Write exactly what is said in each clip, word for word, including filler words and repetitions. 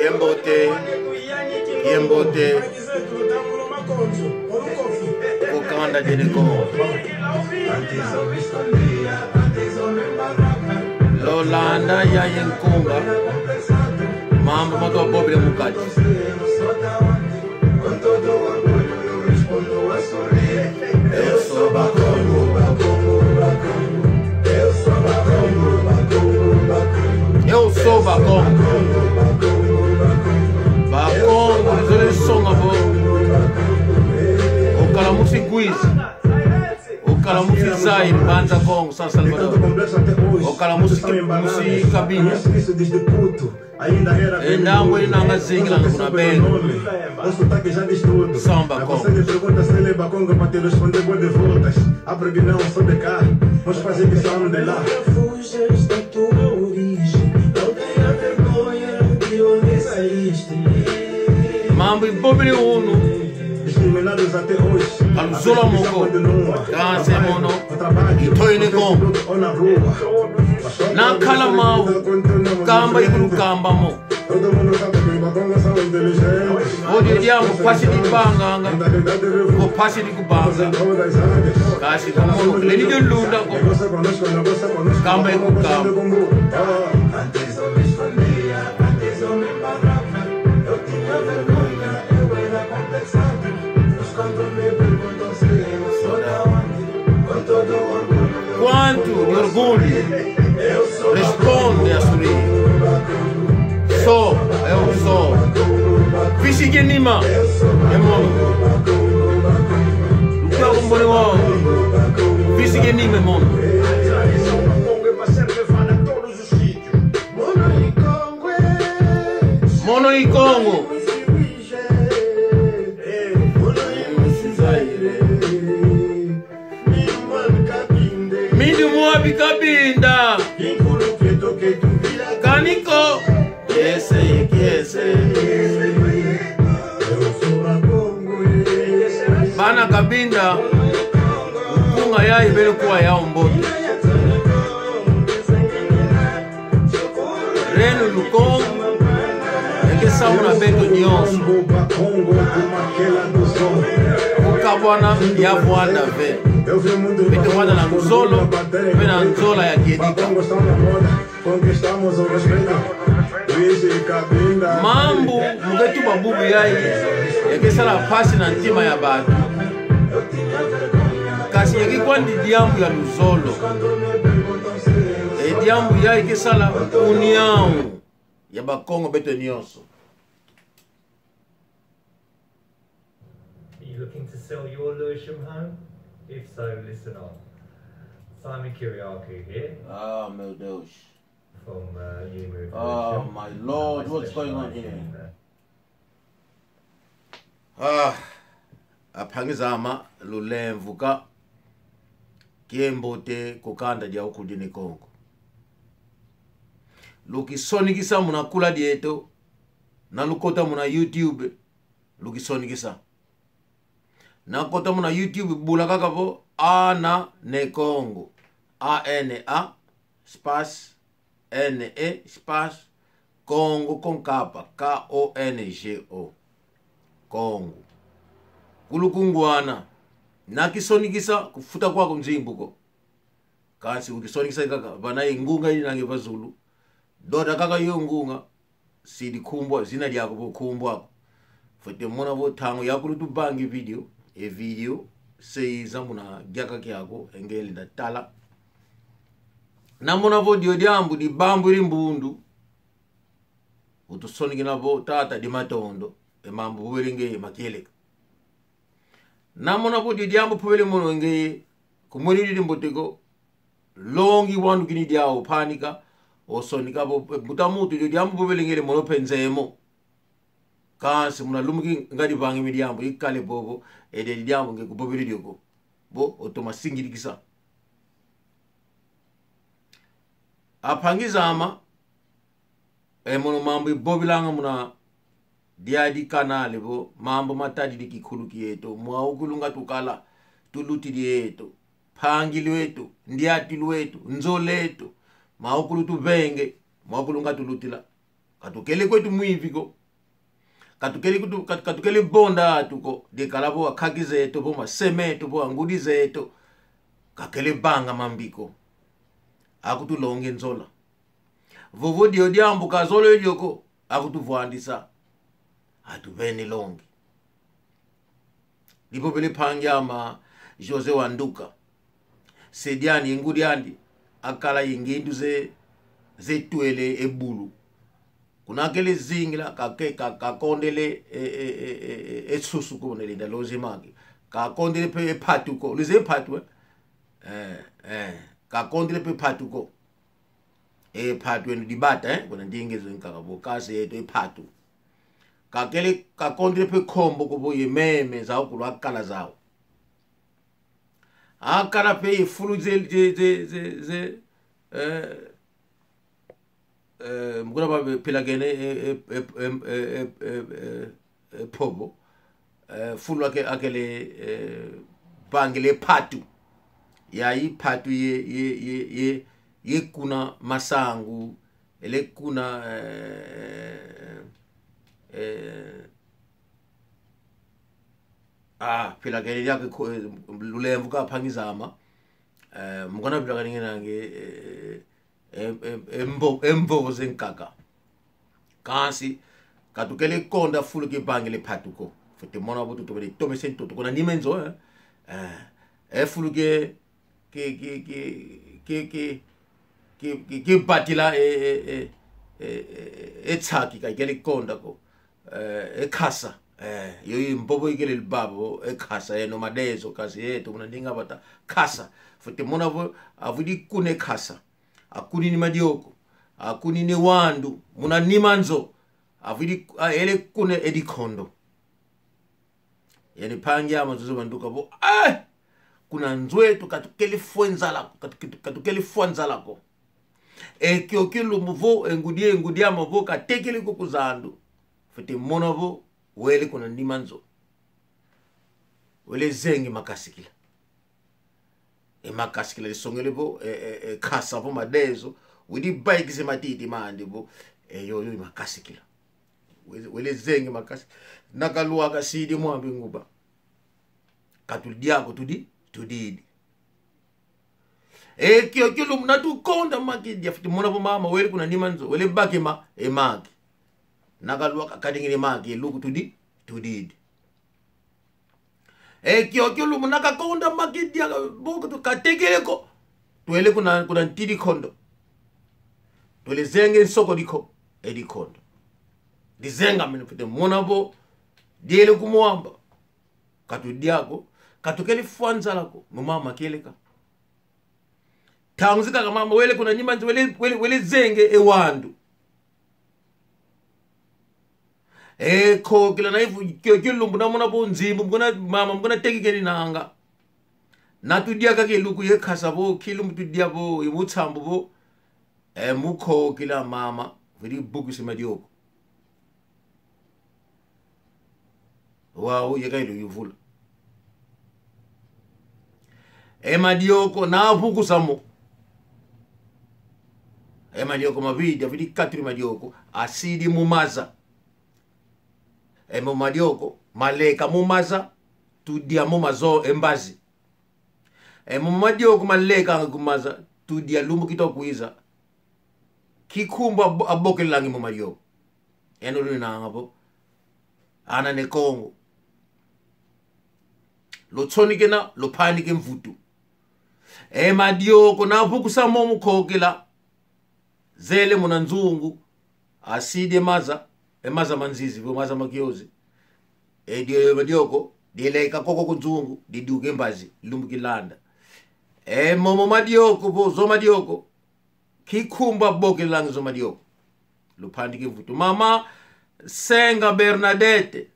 Yembote, yembote. Kukanda jeneko. Lolanda ya yenkunga. Mambu matwa bobile mukati. Eu sou Bakongo, Bakongo, Bakongo. Eu sou Bakongo, Bakongo, Bakongo. Eu sou Bakongo. Bakongo, luzolele songa vo. Okala musi Uíge. Okala musi Zaire, Mbanza Kongo, San Salvador. Okala musi, musi Cabinda. E ndambu ina ngazingilanga kuna beno. Samba Kongo. Mambu ibobile unu. Ka luzolamo ko. Kansi mono itoyene Kongo. Nakala mau kamba ikulu kamba mo. Vo dio diambu mpasi dikubanganga, vo mpasi dikubanga. Kansi Komoro kele ni dio lunda ko. Kamba ikulu kamba. Quanto de orgulho responde a sorrir. Sou, eu sou. Visi genima, e mono. Lukia kumbone wau. Visi genima, e mono. Mono i Kongo. Mindi mwabi Cabinda. Kaniko. Kiese, kiese. Bana Cabinda. Nkunga yayi bele kuwa yau mbote. Reino do Congo, e ke samuna beto nyonso. Kukabwana ya vwanda ve. Beto vwanda na luzolo, ve na nzola ya kiedika. Mambu mu ke tuba bubu yayi, e ke sala mpasi na ntima ya bantu. Kasi e ke kwandi diambu ya luzolo. E diambu yayi ke sala união ya Bakongo beto nyonso. Are you looking to sell your Lewisham home? If so, listen on. Simon Kyriacou here. Ah, meu Deus. From, uh, New Move Lewisham. Oh, my Lord, what's going on here? Ah, ampangi zame, lulemvuka. Kiambote ku kanda dia ukulu dia Ne Kongo. Lukisonekesa muna kula dieto, na lukota muna YouTube, lukisonekesa. Na kota muna YouTube, bula kaka vo Ana Ne Kongo. A N A, espace, N E, espace, Kongo com K, K O N G O. Kongo. Kulukungwana. Na kisonekesa, kufuta kwaku nzimbu ko. Kansi ukisonekesa kaka, vana ye ngunga inange va zulu. Doda kaka yo ngunga, sidi kumbwa, zina diaku vo kumbwa ko. Fwete mona vo ntangu yakulu tuvangi video, e video, se iza muna diaka kiaku, e ngeye lenda tala. Na mona vo dio diambu dibambwidi mbundu, utusonekena vo tata di matondo, e mambu vovele ngeye makieleka. Na mona vo dio diambu vovele mono ngeye, kumweni dio dimbote ko, longi wanu kini diau panika, osoneka vo, mbuta muntu dio diambu vovele ngeye mono pe nzeye mo. Kansi muna lumbu ki ngadi vangi mi diambu, ikale vovo, e dio diambu nge kuvovele dio ko. Vo, otoma singidikisa. Ampangi zame, e mono mambu ivovilanga muna diadi kanale vo, mambu matadidi kikulu kieto, mwaukulu nga tukala, tulutidi eto, mpangi lweto, ndiati lweto, nzo leto, mwaukulu tuvenge, mwaukulu nga tulutila. Katukele kwetu mwivi ko. Katukele kutu-, kat-, katukele bonda atu ko. Diekala vo akaki zeto, vo mase meto, vo angudi zeto. Kakele vanga mambi ko. Akutulonge nzola. Vovo dio diambu ka zolele dio ko. Akutuvwandisa. Atuvene longi. Divovele mpangi ama José Wanduka. Se diandi, e ngudi andi, akala ye ngindu ze, ze twele e bulu. Kuna kele zingila, kake-, ka-, kakondele e, e, e, e, e, e susu ko ne lenda loze maki. Kakondele mpe e patu ko. Lwize e patu, eh? Eh, eh. Kakondele mpe patu ko. E patu eno dibata, eh? Kuna ndinga zo nkaka vo, kasi yeto e patu. Kakele, kakondele mpe nkombo ko vo ye meme zau kulwa kala zau. Akala mpe ye fulu ze, ze, ze, ze, ze, eh, eh, mukuna bapelakene, eh, eh, eh, eh, eh, eh, eh, eh, pobo. Eh, fulu ake-, akele, eh, vangele patu. Yayi patu ye, ye, ye, ye, ye kuna masangu, ele kuna, eh, eh, ah, pelakene diaka ko, eh, lulemvo ka mpangi zama. Eh, mukuna pelakene nge nange, eh, eh, em-, em-, emvo-, emvovo ze nkaka. Kansi, katukele konda fulu kivangele patu ko. Fwete mona vo tutomene tomese ntoto. Kuna nima nzo, eh. Eh, e fulu ke, ke, ke batila e, e, e, e, e, e tsaki kaikele konda ko. Eh, e kasa. Eh, yoyi mvovo ikele lubavo, e kasa, eno madezo, kasi yeto, muna ndinga vata, kasa. Fwete mona vo, avwidi kuna e kasa. Akunini madioko. Akunini wandu. Muna nima nzo. Avwidi, a, ele kuna e dikondo. Yani mpangi ama José Wanduka vo, eh! Kuna nzo eto katukele fwa nzala ko, katu-, katu-, katukele fwa nzala ko. E kiokio lumbu vo, e ngudi, e ngudi ama vo, katekele ko ku zandu. Fwete mona vo, wele kuna nima nzo. Wele zenge makasikila. E makasikila disongele vo, e, e, e kasa vo madezo, widi baikisa e matiti mandi vo, e yoyo i makasikila. Wele, wele zenge makasi. Na kalwaka sidi mwambi nguba. Katudia ko tudi, tudidi. E kiokio lumbu na tukonda maki dia fwete mona vo mama, wele kuna nima nzo, wele bake ma, e maki. Na kalwaka kadingine maki, e luku tudi, tudidi. E kiokio lumbu na kakonda maki dia boka tu katekele ko. Twele kuna, kuna nti dikondo. Twele zenge nsoko diko, e dikondo. Dizenga mene fwete mona vo, diele ku mwamba. Katudia ko, katukele fwa nzala ko, mu mama kieleka. Ntangu zikaka mama wele kuna nima nzo, wele, wele, wele zenge e wandu. E kokila na ivu, kio, kio lumbu na mona vo nzimbu, mukuna, mama, mukuna teki keni nanga. Na tudia kaka e luku ye kasa vo, kilumbu tudia vo, e mutsambu vo. E mu kokila mama, vwidi bukusa e madioko. Wau yeka ilu yuvula. E madioko na bukusa mo. E madioko mavidi, avidi katuli madioko, asidi mu maza. E mo madioko, maleka mu maza, tudia mo mazo e mbazi. E mo madioko maleka ku maza, tudia lumbu kitwa kwiza. Kikumbu abo-, abokelangi mo madioko. Eno lunanga vo. Ana ne Kongo. Lutsonike na, lupanike mvutu. E madioko na bukusa mo mu kokila. Zele muna nzungu. Asidi e maza. E maza ma nzizi, vo maza ma kiozi. E dio, e madioko. Dileka koko ku nzungu. Diduke mbazi. Lumbu kilanda. E momo madioko, vo zo madioko. Kikumbu abokelangi zo madioko. Lupandiki mvutu. Mama Senga Bernadette.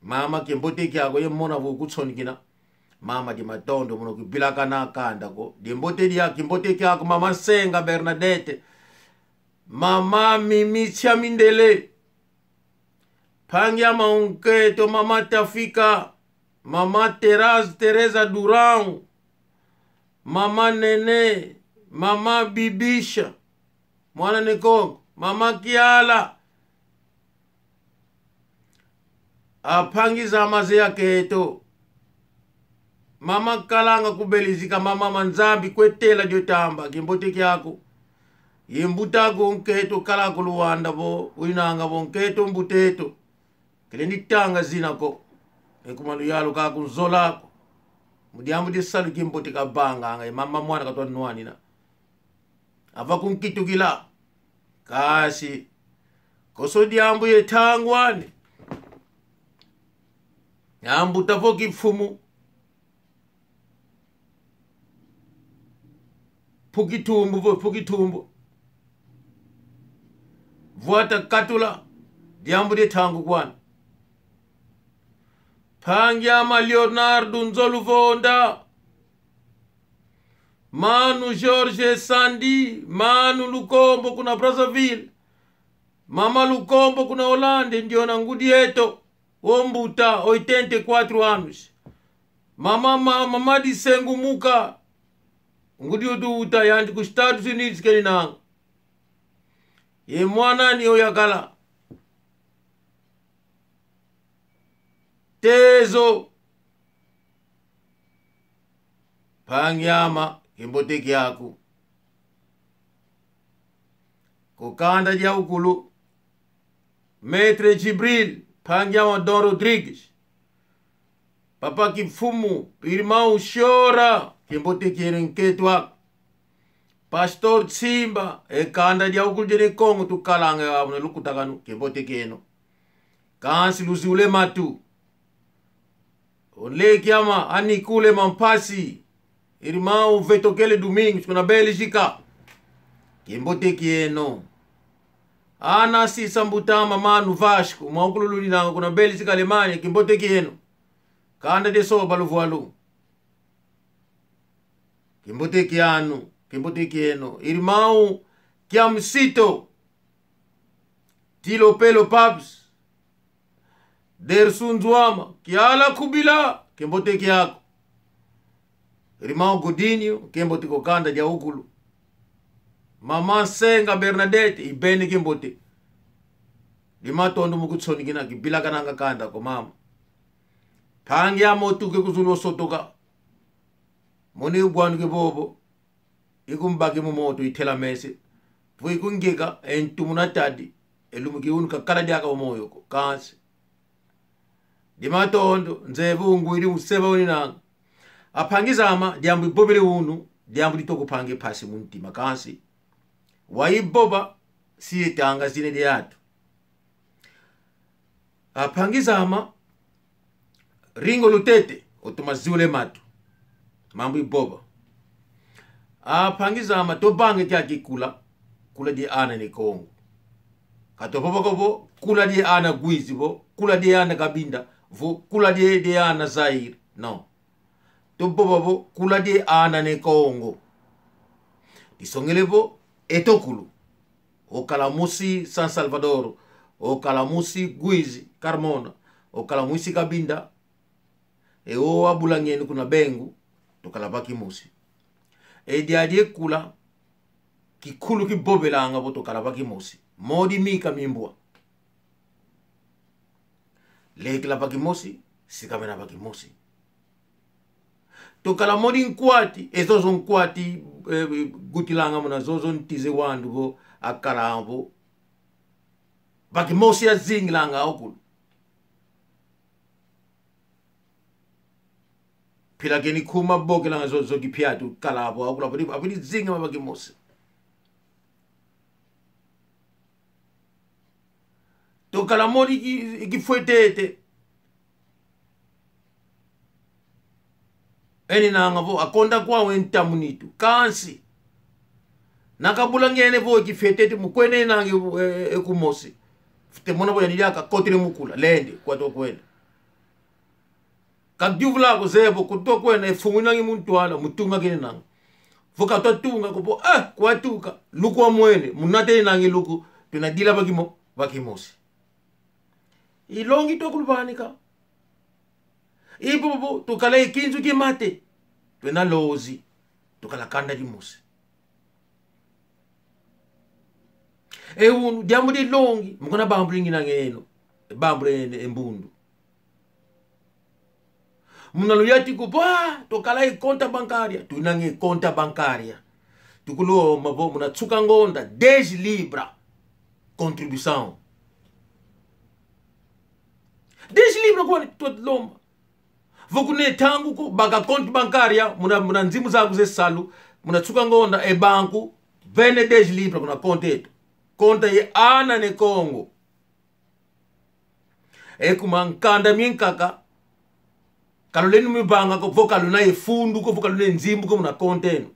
Mama, kiambote kiako, ye mona vo kutsonikina. Mama, dia matondo, mono kivilakana kanda ko. Diambote dia, kiambote kiako, Mama Senga Bernadette. Mama Mimi Tsiamindele. Mpangi ama Onketo, Mama Tafika, Mama Teraz-, Teresa Durão, Mama Nene, Mama Bibisha, mwana ne Kongo, Mama Kiala, Ampangi zame, azeyi akento. Mama kalanga ku Belgica, mama Manzambi kwetela dio tamba, kimbote kiaku. Ye mbuta aku nkento kala ku Luanda vo, winanga vo nkento mbuta eto. Kele ni tanga zina ko. E kuma luyalu kaku nzola ko. Mu diambu di salu kimbote kavanganga, ye mama mwana katwa nwanina. Ava kunkitukila. Kansi, konso diambu ye tangwani. Ambuta vo kimfumu. Pukitumbu vo, pukitumbu. Vwata katula, diambu di tangu kwani. Mpangi ame Leonardo Nzoluvonda. Mano Jorge Sandi, mano Lukombo kuna Brazzaville. Mama Lukombo kuna Holanda, ndiona ngudi eto. O mbuta, oitenta e quatro anos. Mama, ma-, mama Disengu Muka. Ngudi utu uta yandi ku Estados Unidos keninanga. Ye mwan'ani oyakala. Tezo. Mpangi ame, kimbote kiaku. Ku kanda diaukulu. Maître Djibril, mpangi ame Dom Rodrigues. Papa Kimfumu, irmão Chora, kimbote kieno nkento aku. Pastor Tsimba, e kanda diaukulu dia Ne Kongo tukalanga amu na lukutakanu, kimbote kieno. Kansi luziula e matu. O nleki ame, Anikule Mampasi. Irmão Vetokele Domingos, kuna Bélgica. Kimbote kieno. Ana Sisa mbuta ame mano Vasco, mwaukulu luninanga kuna Bélgica, Alemanha, kimbote kieno. Kanda dia Soba luvwalu. Kimbote kianu, kimbote kieno. Irmão Kiamsito. Tilo Pelo Paps. Dersu Nzuama, kiala kubila, kimbote kiaku. Irmão Godinho, kimbote ku kanda diaukulu. Mama Senga Bernadette, ibeni kimbote. Di matondo mu kutsoni kina kibilakananga kanda ko mama. Mpangi ame otuke ku zulu osotoka. Moni ubwanuke bobo. Ikumbaki mu moto itela mese. Vo ikungeka, e ntu muna tadi. E lumbu ki unu kakala diaka o moyo ko. Kansi. Di matondo, nzevu ungwidi museba uninanga. Ampangi zame, diambu ivovele unu, diambu ditoko mpangi mpasi mu ntima kansi. Wayivova, si etanga zina diatu. Ampangi zame, Ringo Lutete, otoma ziula e matu. Mambu ivova. Ampangi zame, tuvanga kiaki kula, kula dia ana Ne Kongo. Ka tuvova ko vo, kula dia ana Guizi vo, kula dia ana Cabinda, vo, kula dia, dia ana Zaire. Não. Tuvova vo, kula dia ana Ne Kongo. Disongele vo, eto kulu. Okala musi San Salvador, okala musi Guizi, Carmona, okala musi Cabinda, e o abulangeni kuna Bengu, tukala vakimosi. E diadi e kula, kikulu kivovelanga vo tukala vakimosi. Modi mika mimbwa. Lekila vakimosi, sikamena vakimosi. Tukala modi nkwati, e zozo nkwati, eh, gutilanga muna zozo ntize wandu vo, akala vo. Vakimosi azingilanga okulu. Mpila keni kuma bokelanga zozo kipiatu, kala vo, okulu, avili, avili zinga ma vakimosi. Tukala modi ki, kifwetete. Eninanga vo, akonda kwau e ntamu nitu. Kansi. Nakabulangene vo kifwetete mu kwenda enanga e, e, e kumosi. Fite mona vo yani diaka kotele mu kula. Lende, kwa tukwenda. Ka diuvula ko zeye vo, ku tukwenda, e fungu nangi mu ntwala, mu tunga kene nanga. Vo ka twatunga ko vo, eh, kwatuka, luku amwene, mu nata enanga e luku, twenda dila vakimo, vakimosi. I longi tokuluvanika. Ivovo, tukala e kinzu kimate. Twena lozi. Tukala kanda dimosi. E unu, diambu di longi, mu kuna bambula ngina ngeno. Bambula ene, e mbundu. Muna luyati ku bwa, twakala e conta bancária, tuinanga e conta bancária. Tukulomba vo muna nsuka ngonda, dez libra. Contribuição. Dez libra kwani twalomba. Vo kuna e ntangu ko, baka conta bancária, muna, muna nzimbu zaku ze salu, muna nsuka ngonda, e banco, vende dez libra kuna conta eto. Conta ye Ana ne Kongo. E kuma nkanda mia nkaka, kaluleni mivanga ko, vo kaluna e fundo ko, vo kaluna e nzimbu ko muna conta eno.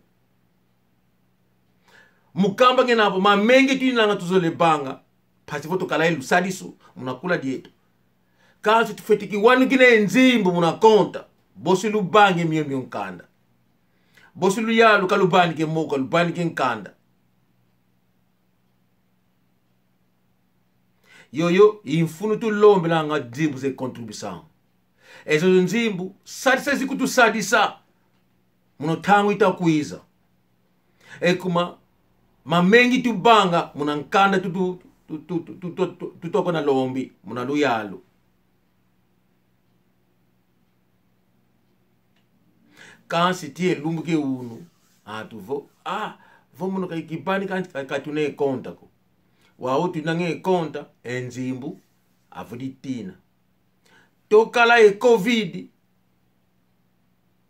Mu kamba ngina vo, mamengi tuinanga tuzolele vanga, mpasi vo tukala e lusadisu muna kula dieto. Kansi tufwete kiwanu kina e nzimbu muna conta, bosi luvangi mio mio nkanda. Bosi luyalu kaluvanike moko, kaluvanike nkanda. Yoyo i mfunu tulombelanga nzimbu ze contribuição. Ezo nzimbu, sadisa zikutusadisa. Muna ntangu ita kwiza. E kuma, mamengi tuvanga, muna nkanda tu, tu, tutoko na lombi, muna luyalu. Kansi tii e lumbu kia unu, atu vo, ah, vo mono ka ikibani kansi ka, ka tuna e conta ko. Wau tuinanga e conta, e nzimbu, avudi tina. Twakala e covid,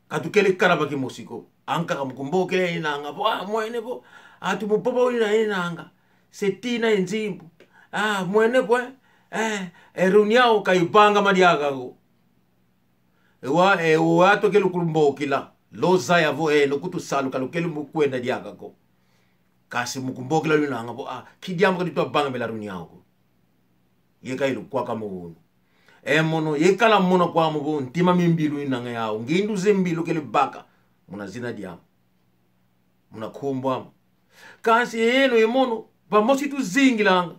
katukele kala va kimosi ko. Ankaka mu kumbokela inanga vo, ah, mwene vo, atu mu vova ina inanga. Se tina e nzimbu. Ah, mwene vo, eh, e reunião ka ivangama diaka ko. Ewa, e, o atu akele kumbokela. Luzaya vo, eno kutu salu kalukele mu kwenda diaka ko. Kansi mu kumbokela luinanga vo, ah, ki diambu kadi twavangamela reunião ko. Yeka ilukwaka mo unu. E mono, yeka la mona kwa mo vo, ntima mia mbilu inanga yau. Ngindu ze mbilu kele vaka. Muna zina diamu. Muna nkumbu amu. Kansi eno e mono, vamosi tuzingilanga.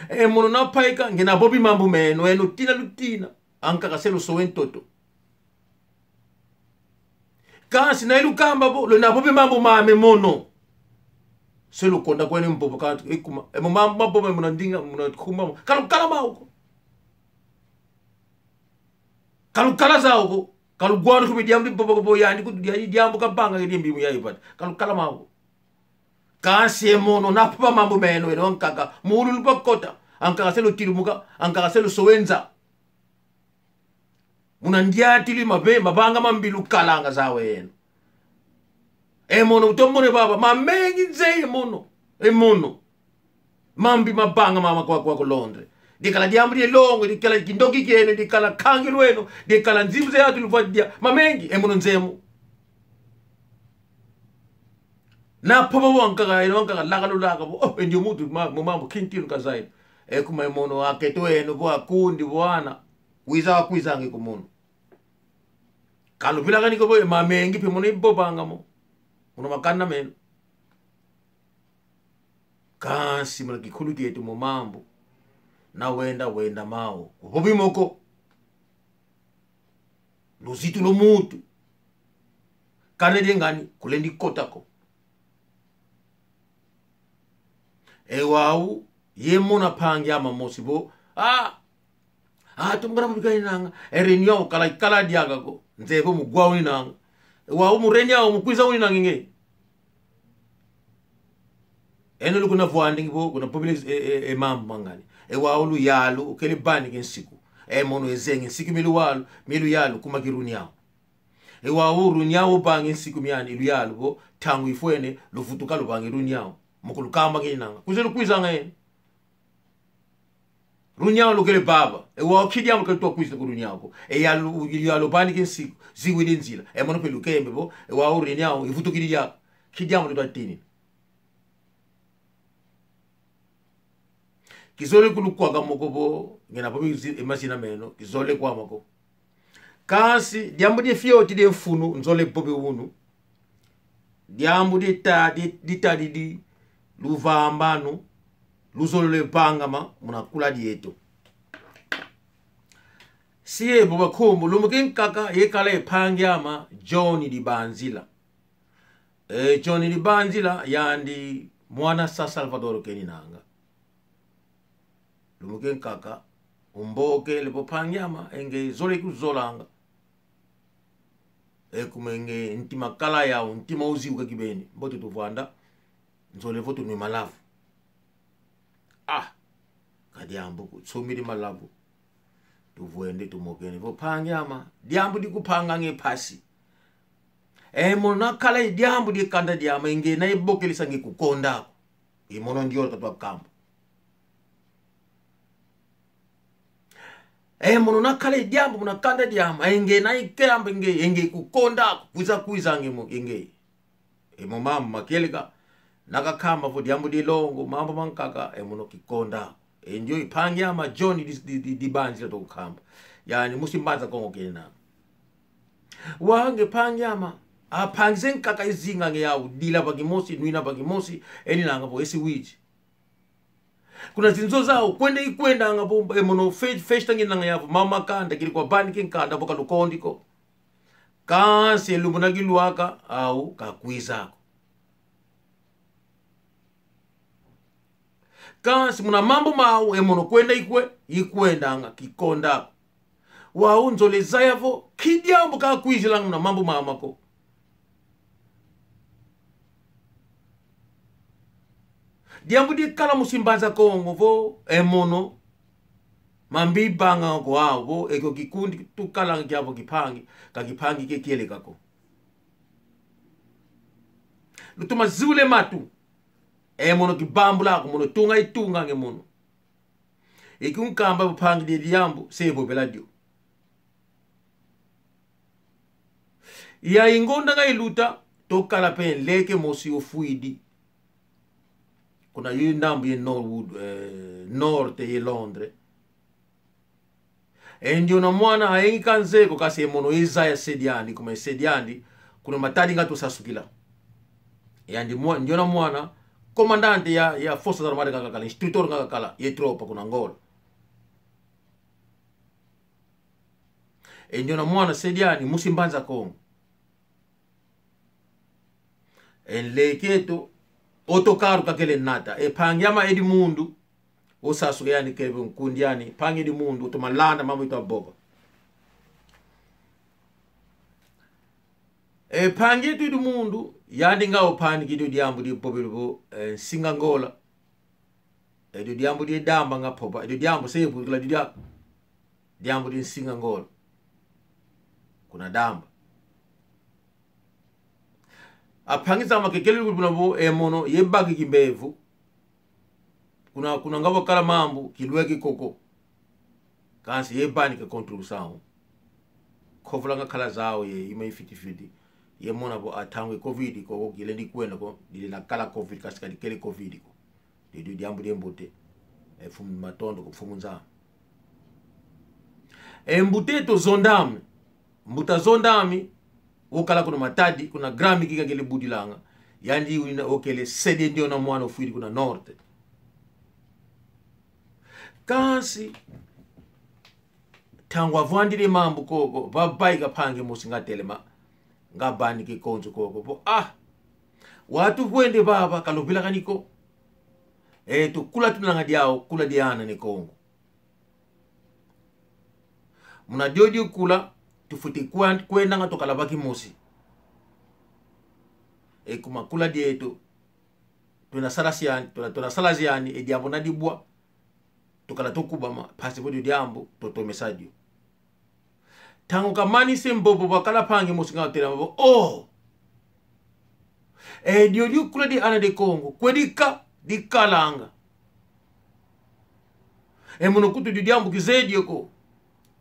E mono na mpaika, ngina vovi mambu meno, eno tina lutina, ankaka se lusowe ntoto. Kansi na ilukamba vo, lwena vovi mambu mame mono. Se lukonda kwene mvovo kantu, e kuma, e mo mambu mavovo, e muna ndinga, muna nkumbu amu, kalukala mau ko. Kalukala zau ko. Kaluwana kubi diambu di vova ko vo yandi kutu dia, diambu kavanga kedi mbimu ya ipata. Kalukala mau ko. Kansi e mono na vova mambu meno eno ankaka. Mulu lupakota. Ankaka se lutilumuka. Ankaka se lusowe nza. Muna ndiatilu mave, mavanga mambi lukalanga zau eno. E mono, utomone vava, mamengi nze e mono. E mono. Mambi mavanga mama kwa, kwa ku Londres. Dikala diambu die longo, dikala kindoki kieno, dikala kangilu eno, dikala nzimbu ze atu luvwa dia, mamengi, e mono nze mo. Na vova vo ankaka, eno ankaka, laka lulaka vo, oh, e ndio muntu, ma, mo mambu kintilu kazai. E kuma e mono, akento eno vo akundi vo ana. Kwiza, kwizangi ku mono. Kaluvilakani ko vo, e mamengi pe mono ivovanga mo. Mono makanda meno. Kansi muna kikulu kieto mo mambu. Na wenda, wenda mau. Kuvovi mo ko. Luzitu lwa muntu. Kana die ngani, kulendi kota ko. E wau, ye mona mpangi ama mosi vo, ah, ah, tumbara mubika inanga. E reunião kala, kala diaka ko. Nze vo mugwa uninanga. E wau mu reunião mukwiza uninanga nge. Eno lukuna vwandingi vo, kuna population, e, e, e mambu mangani. E wau luyalu, ukele vanika e nsiku. E mono ezenge, nsiku mi luyalu, mi luyalu, kuma ki reunião. E wau reunião uvangi nsiku miani, luyalu vo, ntangu ifwene, luvutuka luvangi reunião. Mu kulukamba kinanga. Kwiza lukwizanga eno. Reunião lukele vava. E wau ki diambu kadi twakwiza ku reunião ko. E yalu, yalu vanika e nsiku, ziwidi nzila. E mono pe lukembe vo, e wau reunião, ivutukidi diaka. Ki diambu kadi twatinina. Kizole kulukwaka mo ko vo, ngina vovi zi-, e mazina meno, kizole kwama ko. Kansi, diambu die fioti die mfunu, nzole vovi unu. Diambu die ta-, die, ditadidi luvambanu, luzolele vangama, muna kula dieto. Si e vo bakumbu, lumbu kinkaka, yekala e mpangi ama, John Dibanzila. E, John Dibanzila, yandi mwana San Salvador keninanga. Lumbu kinkaka, Umbokele vo: Mpangi ame, e nge zole kuzolanga. E kuma e nge ntima kala yau, ntima uziuka kibeni. Mbote tuvwanda, nzole vo tunwe malavu. Ah, ka diambu ko, nsumidi malavu. Tuvwende tumokene. Vo: Mpangi ame, diambu dikumpanganga e mpasi. E mono na kala e diambu di kanda diame, e nge na ibokele sa nge kukonda ko. I mono ndiola katwa kamba. E mono na kala e diambu muna kanda diame, e nge na ikamba e nge, e nge kukonda ko, kwiza kwiza nge mo, e nge. E mo mambu makieleka, na kakamba vo diambu dilongo, mambu mankaka, e mono kikonda ko. E ndio i mpangi ame John di, di, di, di Banzila tukukamba. Yani musi Mbanza Kongo kena. Wa nge mpangi ame, a mpangi ze nkaka izinga nge yau, dila va kimosi, nwina va kimosi, eninanga vo esi wiji. Kuna zinzo zau, kwenda ikwendanga vo, e mono fe-, festa nginanga yau vo, mama kanda, kili kwa bani kinkanda, vo kalukondi ko. Kansi e lumbu na kilwaka, au kakwiza ko. Kansi muna mambu mau, e mono kwenda ikwe, ikwendanga, kikonda ko. Wau nzole zaya vo, ki diambu kakwizilanga muna mambu mama ko. Diambu dikala musi Mbanza Kongo vo, e mono, mambi banga ko au vo, e kio kikundi tukalanga kiavo kimpangi, ka kimpangi ke kieleka ko. Lutoma ziula e matu. E mono kibambula ko, mono tunga itunga nge mono. Iki unkamba vo mpangi, di diambu se vovela dio. Ya ingonda nga iluta, tukala mpe nleke mosi ofwidi. Kuna yo ndambu ye Norwood, eh, Norte ye Londres. E ndiona mwana ayingi kanzeye ko, kansi e mono izaya se diandi, kuma e se diandi, kuna Matadi nga tusasukila. Yandi mwa-, ndiona mwana, comandante ya, ya Forças Armadas nga kakala, instrutor nga kakala, ye tropa kuna Angola. E ndiona mwana se diandi, musi Mbanza Kongo. E nleke eto, autocarro kakele nata. E mpangi ame Edmundo, osasuka yani keve nkundi yani, mpangi Edmundo, toma landa mambu itwa vova. E mpangi eto Edmundo, yandi nga opanikidi o diambu di vovele vo, eh, nsinga Angola. Edio diambu die Damba nga vova. Edio diambu se vukila dio dia-, diambu die nsinga Angola. Kuna Damba. Ampangi zame kekele kuna vo e mono, ye baki kimbevo. Kuna, kuna nga vakala mambu, kilweke koko. Kansi ye bani ke contribuição. Kovula nga kala zau ye, ima ifiti fiti. Ye mona vo a ntangu e covid ko, ko kilendi kwenda ko, dilenda kala covid, kansi ka dikele covid ko. Didi diambu die mbote. E mfumu matondo kwa Mfumu Nzambi. E mbuta eto Zondami. Mbuta Zondami, okala kuna Matadi, kuna Grammy kika kele budilanga. Yandi wina okele se die ndiona mwana ofwidi kuna Norte. Kansi, ntangu avwandidi mambu koko, vavaika mpangi mosi nga telama, nga vanika e konso koko. Vo, ah, wantu vwende vava, ka luvilakani ko. Eto kula tunanga diau, kula dia Ana Ne Kongo. Muna diodio kula, tufwete kwan-, kwendanga tukala va kimosi. E kuma kula dieto, tuna sala siani, tuna, tuna sala ziani, e diambu na dibwa, tukala tukubama, mpasi vo dio diambu, tutomesa dio. Ntangu kamanisi mvovo, vakala mpangi mosi nga otelama vo, oh! E diodio kula di Ana Ne Kongo, kwe dika, dikalanga. E mono nkutu dio diambu kizeye dio ko.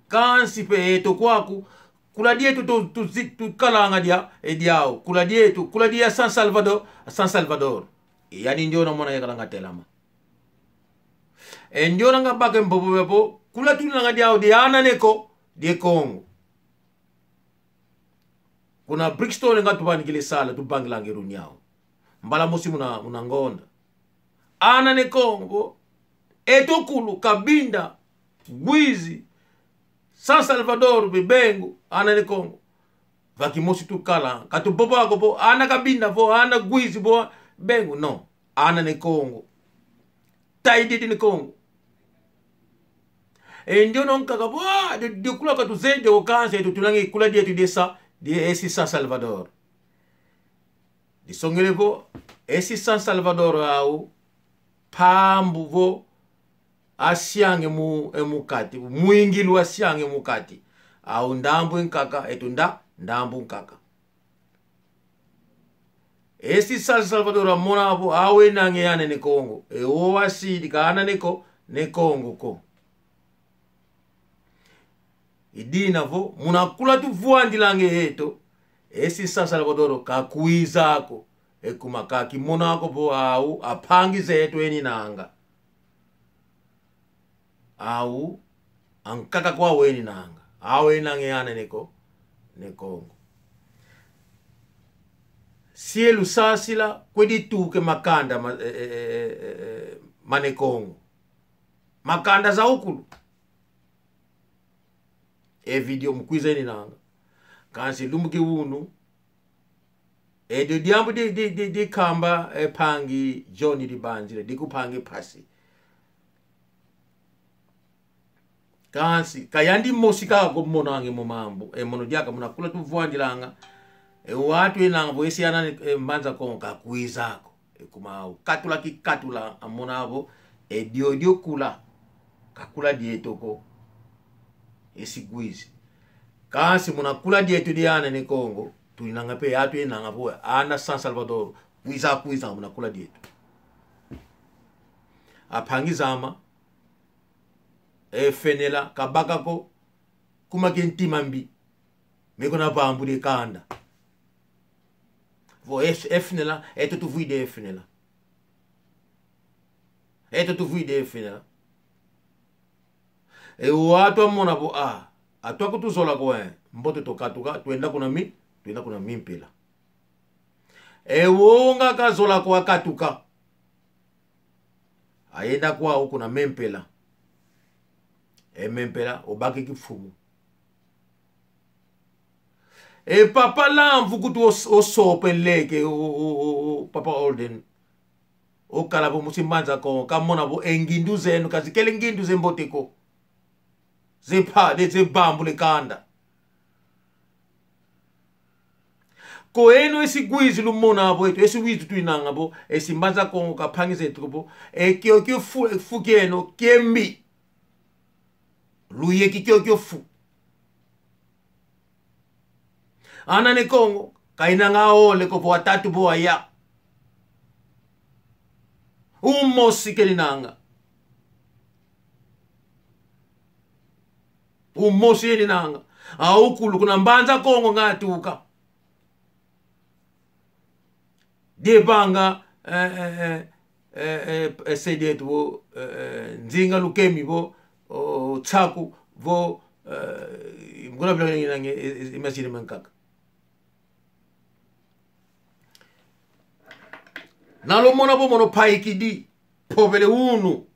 Kansi mpe eto kwaku, kula dieto tu, tu, tu, tukalanga dia, e diau. Kula dieto, kula dia San Salvador, San Salvador. E yani ndiona mwana yakala nga telama. E ndiona nga bake mvovo vepo, kula tunanga diau di Ana Ne Ko-, Ne Kongo. Kuna Brixton nga tuvanikile sala, tuvangilanga e reunião. Mbala mosi muna, muna ngonda. Ana Ne Kongo, eto kulu, Cabinda, Wizi, San Salvador, Bibengo, Ana Ne Kongo. Va kimosi tukala. Ka tuvova ko vo, ana Cabinda vo, ana Wizi vo, Bengo, não. Ana Ne Kongo. Taididi Ne Kongo. E ndiono nkaka vo, ah, dio, dio kula katuzeye dio kansi, eto tunanga e kula dieto dia Sa, dia esi San Salvador. Disongele vo, esi San Salvador au, pambu vo, asiange mu, e mu kati, mwingilu asiange mu kati. Au ndambu nkaka, eto nda, ndambu nkaka. Esi San Salvador amona vo, awenanga e ana ne Kongo. E o asidi ka ana ne Ko, ne Kongo ko. I dina vo, muna kula tuvwandilanga eto, esi San Salvador kakwiza ko. E kuma kakimona ko vo au, ampangi zeto eninanga. Au, ankaka kwa weninanga. Awenanga e ana ne Ko, ne Kongo. Sielu sasila, kwedi tuka e makanda ma, e, e, e, e, e, ma ne Kongo. Makanda za ukulu. E video mukwiza eninanga. Kansi lumbu ki unu, e dio diambu di, di, di, dikamba e mpangi John Dibanzila, dikumpangi mpasi. Kansi, ka yandi mosi kaka ko monanga e mo mambu, e mono diaka muna kula tuvwandilanga, e wantu enanga vo esi ana ne, e, Mbanza Kongo kakwiza ko. E kuma au katula kikatula amona vo, e diodio kula, ka kula dieto ko. Esi kwizi. Kansi muna kula dieto dia ana ne Kongo, tuinanga mpe wantu enanga vo, ana San Salvador, kwiza, kwiza muna kula dieto. Ampangi zama, e Fenela, kabaka ko, kuma ke ntima mbi. Meko na vambudi e kanda. Vo F-, Fenela, eto tuvwidi Fenela. Eto tuvwidi Fenela. E wantu amona vo, ah, atu akutuzola ko, eh, mbote twakatuka, twenda kuna mi, twenda kuna mimpila. E wonga kazola ko akatuka. Ayenda kwau kuna mempela. E mempela, obaki kimfumu. E papa Lamvu kutu os-, osopa e nleke, o, o, o, o, papa Holden. Okala vo musi Mbanza Kongo, kamona vo e ngindu zeno, kazikele ngindu ze mbote ko. Ze pa, de, ze bambula e kanda. Ko eno esi kwizi lumona vo eto, esi wizi twinanga vo, esi Mbanza Kongo ka mpangi zeto ko vo, e kiokio fu, fu kieno, kiambi. Luyeki kiokio fu. Ana ne Kongo, kainanga ole ko vo atatu vo aya. Umosi keninanga. Umosi eninanga. Aukulu kuna Mbanza Kongo ngatuka. Dievanga, eh, eh, eh, eh, eh, eh, sede eto vo, eh, eh, Nzinga Lukemi vo, o, Tsaku vo, eh, mkuna bila nge, nge, eh, eh, imagine mankaka. Nalumona vo mono paikidi, mpovele unu.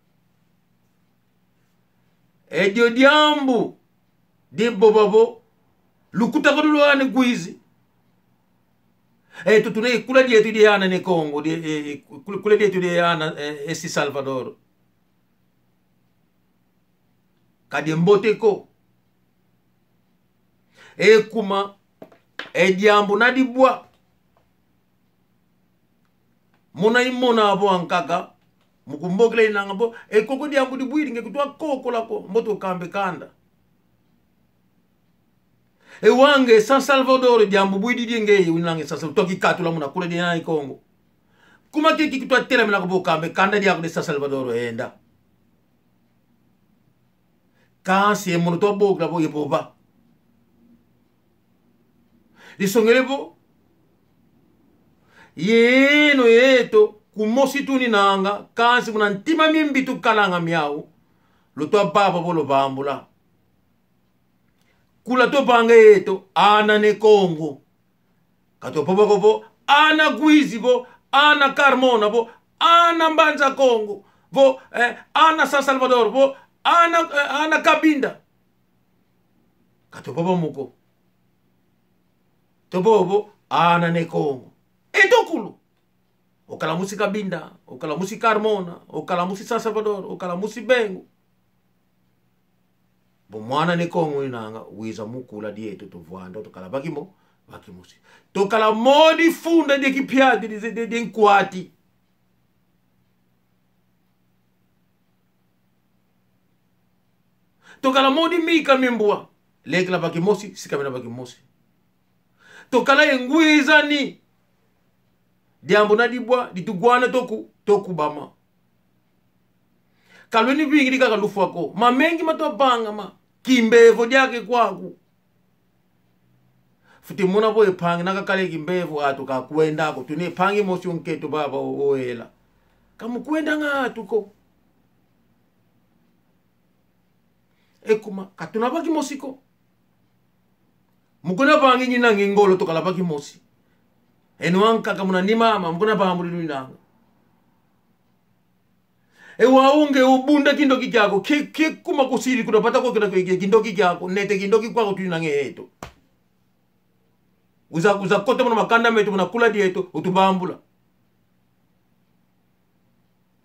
Edio diambu, divova vo, lukuta ko lulwane kwizi. Eto tuna e kula dieto dia ana ne Kongo, di, e, e, kula, kula dieto dia ana, e, esi Salvador. Ka diambote ko. E kuma, e diambu na dibwa. Muna imona avo ankaka, mukumbokela inanga vo, e koko diambu dibwidi nge kutu akokola ko, mbote ukamba e kanda. E wau nge San Salvador diambu bwidi di nge, winanga San Salvador, tuaki katula muna kula dia ana ne Kongo. Kuma kiki kutu atelamina ko vo kamba e kanda diaku dia San Salvador enda. Kansi e mono tuabokela vo yevova. Disongele vo, yeno yeto, kumosi tuninanga, kansi muna ntima miambi tukalanga miau, lutuavava vo luvambula. Kula tuavanga yeto, ana ne Kongo. Ka tuavova ko vo, ana Guizi vo, ana Carmona vo, ana Mbanza Kongo vo, eh, ana San Salvador vo, ana, eh, ana Cabinda. Ka tuavova mo ko. Tuavova vo, ana ne Kongo. Eto kulu. Okala musi Cabinda, okala musi Carmona, okala musi San Salvador, okala musi Bengo. Vo mwana Ne Kongo inanga, wiza mu kula dieto, tuvwanda, tukala va kimo-, va kimosi. Tukala modi funda die kipiati, die, die, die nkwati. Tukala modi mika mie mbwa, lekela va kimosi, sikamena va kimosi. Tukala ye ngwizani. Diambu na dibwa, ditugwana toku, tokubama. Ka lwena vingila kaka lufwa ko. Mamengi matwavangama. Kimbevo diaka kwaku. Fwete mona vo e mpangi na kakala kimbevo, atu kakwenda ko. Tuna e mpangi mosi o nkento baba o, o ela. Ka mukwendanga atu ko. E kuma, ka tuna va kimosi ko. Mu kuna vangi nginanga e ngolo, tukala va kimosi. Eno ankaka muna ni mama, mu kuna vambula luinanga. E wau nge ubunda kindoki kiaku, ki, ki kuma kusidi kuna vata ko kina kwe kindoki kiaku, nete kindoki kwaku tuinanga eto. Uza, uza kota muna makanda meto, muna kula dieto, utuvambula.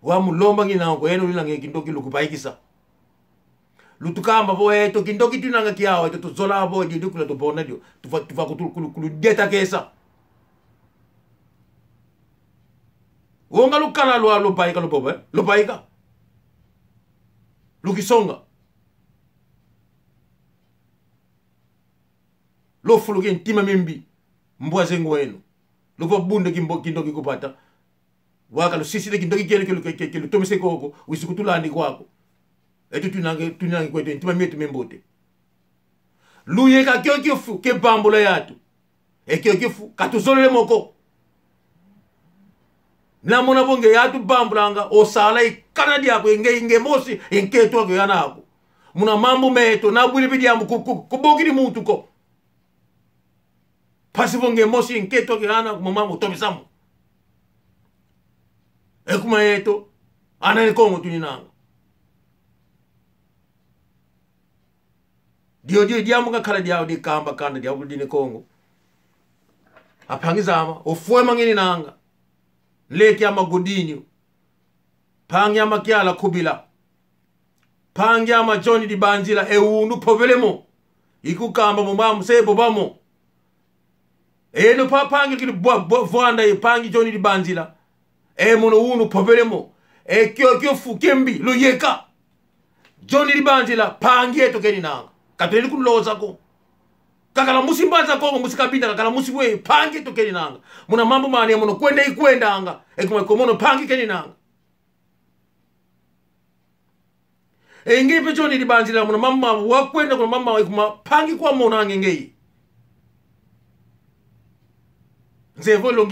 Wa mu lomba nginanga ko, eno luinanga e kindoki lukuvaikisa. Lutukamba vo eto kindoki tuinanga kiau, eto tuzola vo dio, dio kula tuvona dio. Tuva, tuva kutu-, kulu, kulu dieta kesa. Wonga lukala lwa, luvaika, luvova, eh? Luvaika. Lukisonga. Lufuluka e ntima mimbi. Mbwa ze ngweno. Luvabunda kimbo-, kindoki ku vata. Waka lusisila kindoki kieno ke lu-, ke, ke, ke lutomese koko, wisi kutulandi kwaku. Eto tuinanga, tuinanga kweto, e ntima mieto mia mbote. Luyeka kiokio fu, ke vambula yatu. E kiokio fu, ka tuzolele mo ko. Na mona vo nge yatu vambulanga, osala e kana diaku, e nge, e nge mosi, e nkento aku, e ana aku. Muna mambu meto, na bwile vi diambu ku, ku, kubokidi muntu ko. Mpasi vo nge mosi, e nkento aku, e ana aku, muna mambu tomesa mo. E kuma eto, ana Ne Kongo tuinanga. Dio, dio, diambu ngakala diau dikamba kanda diau di Ne Kongo. A mpangi zame, ofwema ngininanga. Nleke ame Godinho. Mpangi ame Kiala Kubila. Mpangi ame John Dibanzila, e unu mpovele mo. Ikukamba mo mbamu se vova mo. Eno pa mpangi kili bwa, bwa, vwanda ye mpangi John Dibanzila. E mono unu mpovele mo. E kiokio fu kiambi, luyeka. John Dibanzila, mpangi eto keninanga. Ka twele kuloza ko. Kakala musi Mbanza Kongo, musi Cabinda, kakala musi we, mpangi eto keninanga. Muna mambu mane, mono kwenda ikwendanga. E kuma ko mono mpangi keninanga. E nge pe John Dibanzila muna mama, wakwenda kuna mama, e kuma mpangi kwa mona nge nge. Nze vo longi